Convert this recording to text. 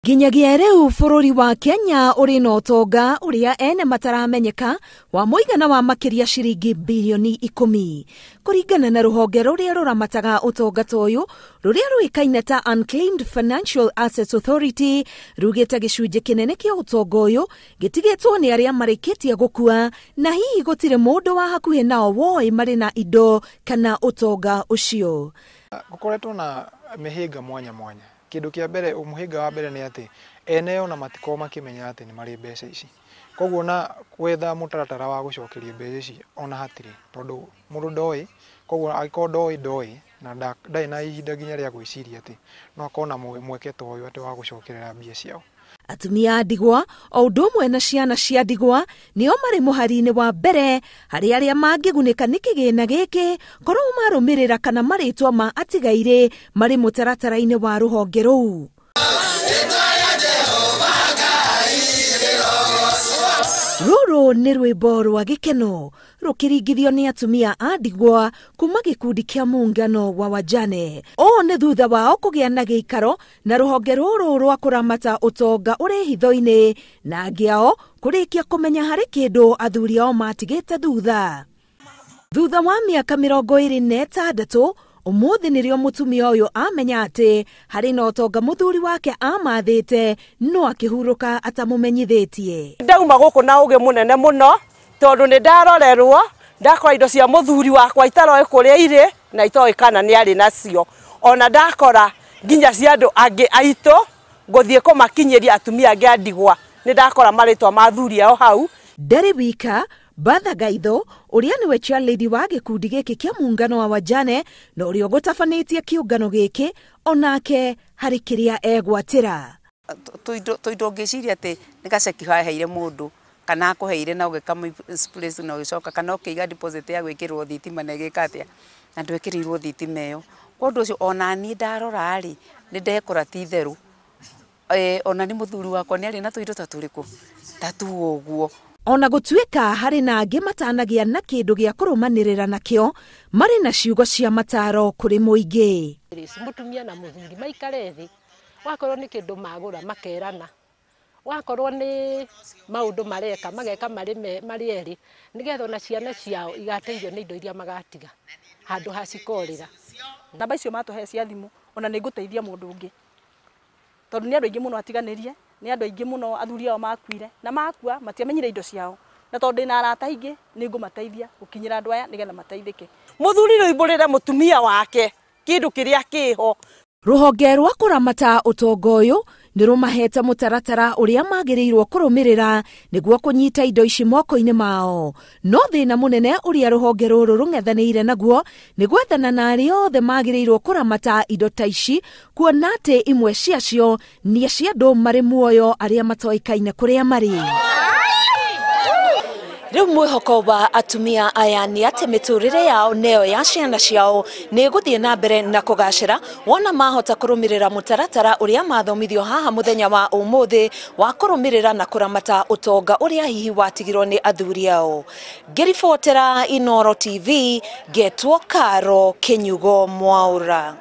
Nginyagia rĩu bũrũri wa Kenya ũrĩ na ũtonga ũrĩa ene mataramenyeka wa mũigana wa makĩria ciringi bilioni 10 kũringana na rũhonge rũrĩa rũramataga ũtonga ta ũyũ rũrĩa rũĩkaine ta Unclaimed Financial Assets Authority rugĩte gĩcunjĩ kĩnene kĩa ũtonga ũyũ gĩtigĩtwo nĩ arĩa marĩkĩtie gũkua na hihi gũtirĩ mũndũ wa hakuhĩ nao woĩ marĩ na indo kana ũtonga ũcio. Gũkoretwo na mĩhĩnga mwanya mwanya. Kĩndũ kĩa mbere, mũhĩnga wa mbere nĩ atĩ ene ona matikoragwo makĩmenya atĩ nĩ marĩ mbeca ici. Koguo na gwetha mũtaratara wa gũcokeria mbeca ici ona hatirĩ, tondũ mũndũ ndoĩ, koguo angĩkorwo ndoĩ ndoĩ na ndarĩ na ihinda nginya rĩa gwĩciria atĩ no akorwo na mweke ta ũyũ atĩ wa gũcokerera mbia ciao. Atumia a ndigwa o ũndũ ũmwe na ciana cia ndigwa nĩo marĩ mũhari-inĩ wa mbere harĩ arĩa mangĩgunĩka nĩ kĩgĩna gĩkĩ korwo marũmĩrĩra kana marĩtwa ma atigairĩ marĩ mũtaratara-inĩ wa rũhonge rũu. Rũrũ nĩ rwĩmbo rwa gĩkeno rũkĩringithio nĩ atumia a ndigwa kuma gĩkundi kĩa muungano wa wajane. Ũũ nĩ thutha wao kũgĩa na gĩikaro na rũhonge rũrũ rwa kũramata ũtonga ũrĩ hitho-inĩ na angĩ ao kũrĩkia kũmenya harĩ kĩndũ athuri ao matigĩte thutha. Thutha wa mĩaka 26 ũmũthĩ nĩrĩo mũtumia ũyũ amenya atĩ harĩ na ũtonga mũthuri wake amathĩte no akĩhurũka atamũmenyithĩtie. Ndauma gũkũ na ũgĩ mũnene mũno tondũ nĩ ndarorerwo ndakora indo cia mũthuri wakwa itaroĩ kũrĩa irĩ na itoĩ kana nĩ arĩ nacio, ona ndakora nginya cia andũ angĩ aitũ ngũthiĩ kũmakinyĩria atumia angĩ a ndigwa nĩ ndakora marĩtwa ma athuri ao hau. Ndarĩ wika Batha Gaitho ũrĩa nĩwe chairlady wa gĩkundi gĩkĩ kĩa muungano wa wajane na ũrĩa ũgũtabanĩtie kĩũngano gĩkĩ onake harĩ kĩrĩa egwatĩra. Tũindo ngĩciria atĩ nĩ gaceki haheire mũndũ kana akũheire na ũgĩka misplace na ũgĩcoka kana ũkĩiga deposit ya gwĩkĩrwo thitima na ĩgĩka atĩa na ndwĩkĩrĩirwo thitima ĩyo. Kwa ũndũ ũcio ona niĩ ndarora rĩ nĩ ndekora ti itherũ, ona nĩ mũthuri wakwa nĩ arĩ na tũindo ta tũrĩkũ ta tu ũguo. Ona gũtuĩka harĩ na angĩ matanagĩa na kĩndũ gĩa kũrũmanĩrĩra nakĩo marĩ na ciugo cia mataro kũrĩ mũingĩ. Mũtumia na mũthuri maikare thĩ, wakorwo nĩ kĩndũ magũra makerana, wakorwo nĩ maũndũ mareka mageka marĩ erĩ nĩgetha ona ciana ciao igateithio nĩ indo iria magatiga handũ ha cikorĩra. Namba icio matũhe cia thimũ ona nĩ ngũteithia mũndũ ũngĩ tondũ nĩ andũ aingĩ mũno atiganĩrie, nĩ andũ aingĩ mũno athuri ao makuire na makua matiamenyire indo ciao, na tondũ ndĩna arata aingĩ nĩ ngũmateithia gũkinyĩra andũ aya nĩgetha mateithĩke. Mũthuri nĩ oimbũrĩre mũtumia wake kĩndũ kĩrĩa kĩho. Rũhonge rwa kũramata ũtonga ũyũ nĩ rũmahete mũtaratara ũrĩa magĩrĩirwo kũrũmĩrĩra nĩguo kũnyita indo ici moko-inĩ mao. No thĩna mũnene ũrĩa rũhonge rũrũ rũng'ethanĩire naguo nĩ gwethana na arĩa othe magĩrĩirwo kũramata indo ta ici kuona atĩ imwe ciacio nĩ cia andũ marĩ muoyo arĩa matoĩkaine kũrĩa marĩ. Rĩu mwĩhoko wa atumia aya nĩ atĩ mĩtũrĩre yao neyo ya ciana ciao nĩ ĩgũthiĩ na mbere na kũgacĩra wona mahota kũrũmĩrĩra mũtaratara ũrĩa mathomithio haha mũthenya wa ũmũthĩ wa kũrũmĩrĩra na kũramata ũtonga ũrĩa hihi watigirwo nĩ athuri ao. Ngĩribotera Inooro TV, ngetwo Karo Kinyugo Mwaura.